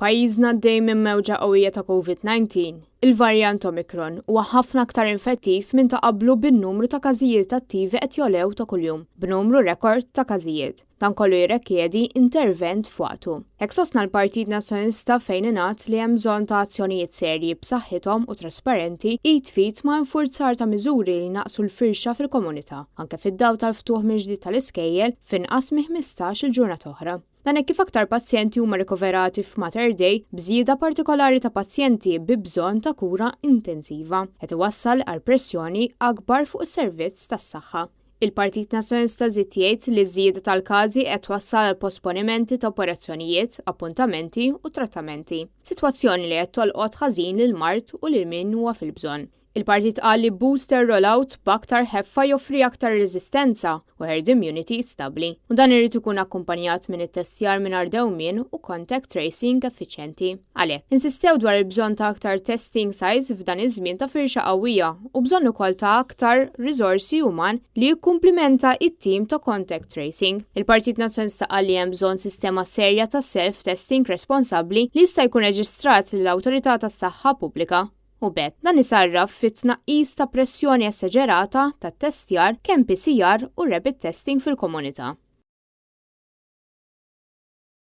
Pajjiżna għaddej minn mewġa qawwija ta' Covid-19. Il-varjant Omicron huwa ħafna aktar infettiv minn ta' qablu bin-numru ta' każijiet attivi qed jogħlew ta' kuljum, b'numru rekord ta' każijiet. Dan kollu jirrekjedi intervent f'waqtu. Hekk sostna l-Partit Nazzjonalista fejn ingħad li hemm bżonn ta' azzjonijiet serji b'saħħithom u trasparenti id f'id ma' infurzar ta' miżuri li jnaqqsu l-firxa fil-komunità, anke fid-dawl tal-ftuħ mill-ġdid tal-iskejjel f'inqas minn 15-il ġurnata oħra. Dan hekk kif aktar pazjenti huma rikoverati f'Mater Dei, b'żieda partikolari ta' pazjenti bi bżonn ta' kura intensiva, qed iwassal għal pressjoni akbar fuq is-servizz tas-saħħa. Il-Partit Nazzjonalista żied jgħid li ż-żieda tal-każi qed twassal għal posponimenti ta' operazzjonijiet, appuntamenti u trattamenti. Sitwazzjoni li qed tolqot ħażin lill-mard u lil min huwa fil-bżonn. Il-partit qal li booster rollout b'aktar ħeffa joffri aktar reżistenza u herd immunity stabbli, u dan irid ikun akkumpanjat minn ittestjar mingħajr dewmien u contact tracing effiċjenti. Għalhekk, insistew dwar il-bżonn ta' aktar testing sites f'dan iż-żmien ta' firxa qawwija u bżonn ukoll ta' aktar riżorsi uman li jikkumplimenta it-tim ta' contact tracing. Il-Partit Nazzjonalista qal li hemm bżonn sistema serja ta' self-testing responsabbli li jista' jkun reġistrat lill-Awtorità tas-Saħħa Pubblika u b'hekk dan isarraf fi tnaqqis ta' pressjoni esaġerata ta' testjar kemm PCR u rapid testing fil-komunità.